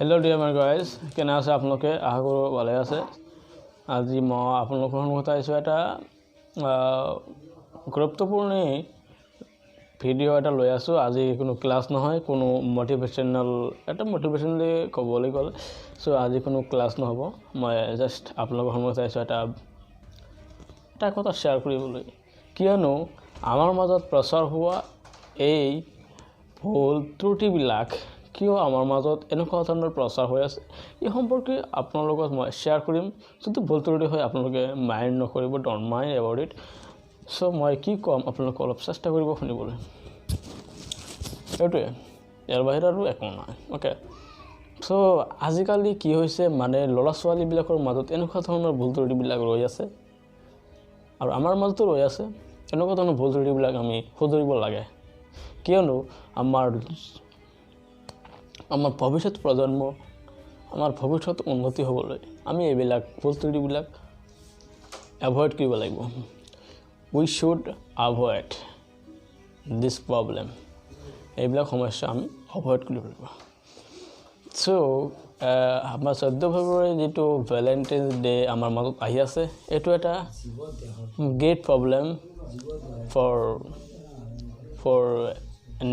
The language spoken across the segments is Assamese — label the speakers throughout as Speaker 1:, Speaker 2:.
Speaker 1: হেল্ল' ডিয়াৰ মাই গাইজ, কেনে আছে আপোনালোকে? আশা কৰোঁ ভালে আছে। আজি মই আপোনালোকৰ সন্মুখত আহিছোঁ এটা গুৰুত্বপূৰ্ণ ভিডিঅ' এটা লৈ আছোঁ। আজি কোনো ক্লাছ নহয়, কোনো মটিভেশ্যনেল এটা মটিভেশ্যনেলি ক'বলৈ গ'লে চ' আজি কোনো ক্লাছ নহ'ব। মই জাষ্ট আপোনালোকৰ সন্মুখত আহিছোঁ এটা এটা কথা শ্বেয়াৰ কৰিবলৈ, কিয়নো আমাৰ মাজত প্ৰচাৰ হোৱা এই ভুল ত্ৰুটিবিলাক কিয় আমাৰ মাজত এনেকুৱা ধৰণৰ প্ৰচাৰ হৈ আছে, এই সম্পৰ্কে আপোনাৰ লগত মই শ্বেয়াৰ কৰিম। যদি ভুল ত্ৰুটি হয় আপোনালোকে মাইণ্ড নকৰিব, don't mind about it. So মই কি ক'ম আপোনালোকে অলপ চেষ্টা কৰিব শুনিবলৈ, সেইটোৱে, ইয়াৰ বাহিৰে আৰু একো নাই। অ'কে, চ' আজিকালি কি হৈছে মানে ল'ৰা ছোৱালীবিলাকৰ মাজত এনেকুৱা ধৰণৰ ভুল ত্ৰুটিবিলাক ৰৈ আছে আৰু আমাৰ মাজতো ৰৈ আছে। এনেকুৱা ধৰণৰ ভুল ত্ৰুটিবিলাক আমি শুধৰিব লাগে, কিয়নো আমাৰ আমাৰ ভৱিষ্যত প্ৰজন্ম, আমাৰ ভৱিষ্যত উন্নতি হ'বলৈ আমি এইবিলাক ভুল ত্ৰুটিবিলাক এভইড কৰিব লাগিব। We should avoid this problem. এইবিলাক সমস্যা আমি এভইড কৰিব লাগিব। চ' আমাৰ 14 ফেব্ৰুৱাৰী যিটো ভেলেণ্টাইন্স ডে আমাৰ মাজত আহি আছে, এইটো এটা great problem for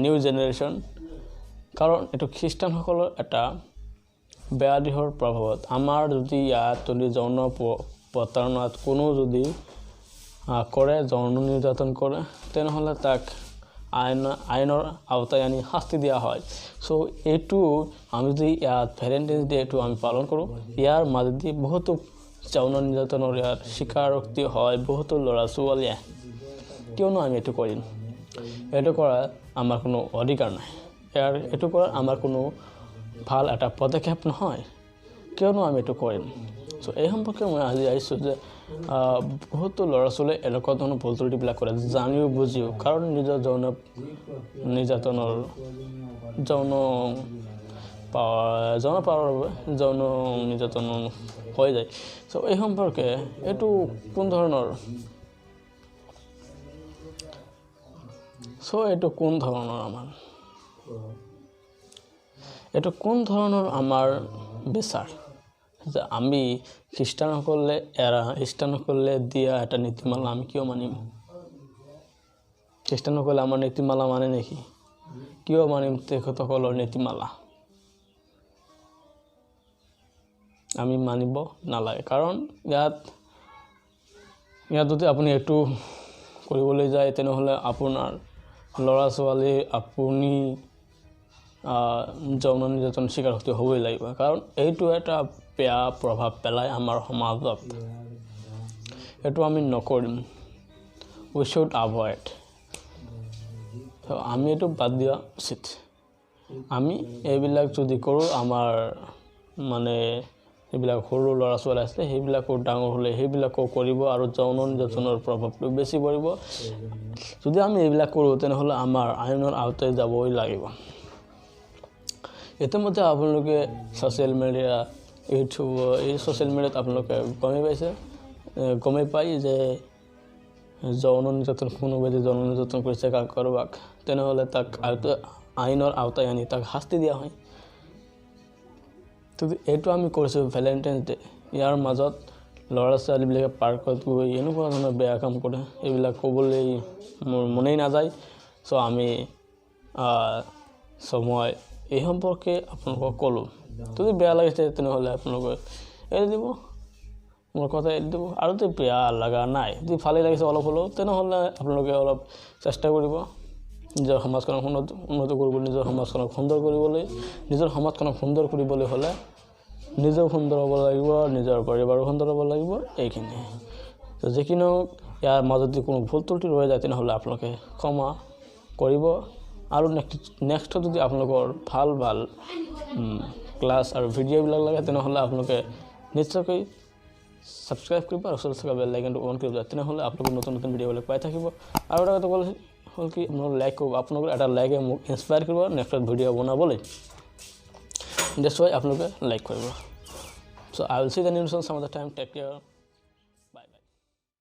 Speaker 1: new generation. কাৰণ এইটো খ্ৰীষ্টানসকলৰ এটা বেয়া দিশৰ প্ৰভাৱত আমাৰ যদি ইয়াত যদি যৌন প্ৰতাৰণাত কোনো যদি কৰে, যৌন নিৰ্যাতন কৰে, তেনেহ'লে তাক আইনৰ আওতাই আনি শাস্তি দিয়া হয়। চ' এইটো আমি যদি ইয়াত ভেলেণ্টাইন্স ডেটো আমি পালন কৰোঁ, ইয়াৰ মাজেদি বহুতো যৌন নিৰ্যাতনৰ ইয়াৰ স্বীকাৰোক্তি হয় বহুতো ল'ৰা ছোৱালীয়ে। কিয়নো আমি এইটো কৰিম? এইটো কৰাৰ আমাৰ কোনো অধিকাৰ নাই, ইয়াৰ এইটো কৰাৰ আমাৰ কোনো ভাল এটা পদক্ষেপ নহয়। কিয়নো আমি এইটো কৰিম? চ' এই সম্পৰ্কে মই আজি আহিছোঁ যে বহুতো ল'ৰা ছোৱালীয়ে এনেকুৱা ধৰণৰ ভুল ত্ৰুটিবিলাক কৰে জানিও বুজিও, কাৰণ নিজৰ যৌন নিৰ্যাতনৰ যৌন পাৱাৰ বাবে যৌন নিৰ্যাতন হৈ যায়। চ' এই সম্পৰ্কে এইটো কোন ধৰণৰ, চ' এইটো কোন ধৰণৰ আমাৰ, এইটো কোন ধৰণৰ আমাৰ বিচাৰ যে আমি খ্ৰীষ্টানসকলে এৰা, খ্ৰীষ্টানসকলে দিয়া এটা নীতিমালা আমি কিয় মানিম? খ্ৰীষ্টানসকলে আমাৰ নীতিমালা মানে নেকি? কিয় মানিম তেখেতসকলৰ নীতিমালা? আমি মানিব নালাগে। কাৰণ ইয়াত ইয়াত যদি আপুনি এইটো কৰিবলৈ যায়, তেনেহ'লে আপোনাৰ ল'ৰা ছোৱালী আপুনি যৌন নিৰ্যাতন স্বীকাৰ হ'বই লাগিব। কাৰণ এইটো এটা বেয়া প্ৰভাৱ পেলায় আমাৰ সমাজত, এইটো আমি নকৰিম। We should avoid. আমি এইটো বাদ দিয়া উচিত। আমি এইবিলাক যদি কৰোঁ, আমাৰ মানে এইবিলাক সৰু ল'ৰা ছোৱালী আছে, সেইবিলাকো ডাঙৰ হ'লে সেইবিলাকো কৰিব আৰু যৌন নিৰ্যাতনৰ প্ৰভাৱটো বেছি পৰিব। যদি আমি এইবিলাক কৰোঁ, তেনেহ'লে আমাৰ আইনৰ আওতাই যাবই লাগিব। ইতিমধ্যে আপোনালোকে ছ'চিয়েল মিডিয়া, ইউটিউব, এই ছ'চিয়েল মিডিয়াত আপোনালোকে গমেই পাইছে, গমেই পায় যে যৌন নিৰ্যাতন, কোনোবাই যদি যৌন নিৰ্যাতন কৰিছে কাৰোবাক, তেনেহ'লে তাক আইনৰ আওতাই আনি তাক শাস্তি দিয়া হয়। কিন্তু এইটো আমি কৰিছোঁ ভেলেণ্টাইন্স ডে, ইয়াৰ মাজত ল'ৰা ছোৱালীবিলাকে পাৰ্কত গৈ এনেকুৱা ধৰণৰ বেয়া কাম কৰে, এইবিলাক ক'বলৈ মোৰ মনেই নাযায়। চ' আমি চ' মই এই সম্পৰ্কে আপোনালোকক ক'লোঁ। যদি বেয়া লাগিছে তেনেহ'লে আপোনালোকে এৰি দিব, মোৰ কথা এৰি দিব। আৰু যদি বেয়া লগা নাই, যদি ভালেই লাগিছে অলপ হ'লেও, তেনেহ'লে আপোনালোকে অলপ চেষ্টা কৰিব নিজৰ সমাজখনক উন্নত কৰিবলৈ, নিজৰ সমাজখনক সুন্দৰ কৰিবলৈ। নিজৰ সমাজখনক সুন্দৰ কৰিবলৈ হ'লে নিজেও সুন্দৰ হ'ব লাগিব, নিজৰ পৰিবাৰো সুন্দৰ হ'ব লাগিব, এইখিনিয়ে। তো যি নহওক, ইয়াৰ মাজত যদি কোনো ভুল ত্ৰুটি ৰৈ যায়, তেনেহ'লে আপোনালোকে ক্ষমা কৰিব। আৰু নেক্সটত যদি আপোনালোকৰ ভাল ভাল ক্লাছ আৰু ভিডিঅ'বিলাক লাগে, তেনেহ'লে আপোনালোকে নিশ্চয়কৈ ছাবস্ক্ৰাইব কৰিব আৰু ওচৰত থকা বেল আইকনটো অন কৰিব, তেনেহ'লে আপোনালোকে নতুন নতুন ভিডিঅ'বিলাক পাই থাকিব। আৰু এটা কথা হ'ল কি, আপোনালোকে লাইক কৰিব, আপোনালোকৰ এটা লাইকে মোক ইনস্পায়াৰ কৰিব নেক্সট ভিডিঅ' বনাবলৈ। That's Y আপোনালোকে লাইক কৰিব। So I will see the news some other time. Take care.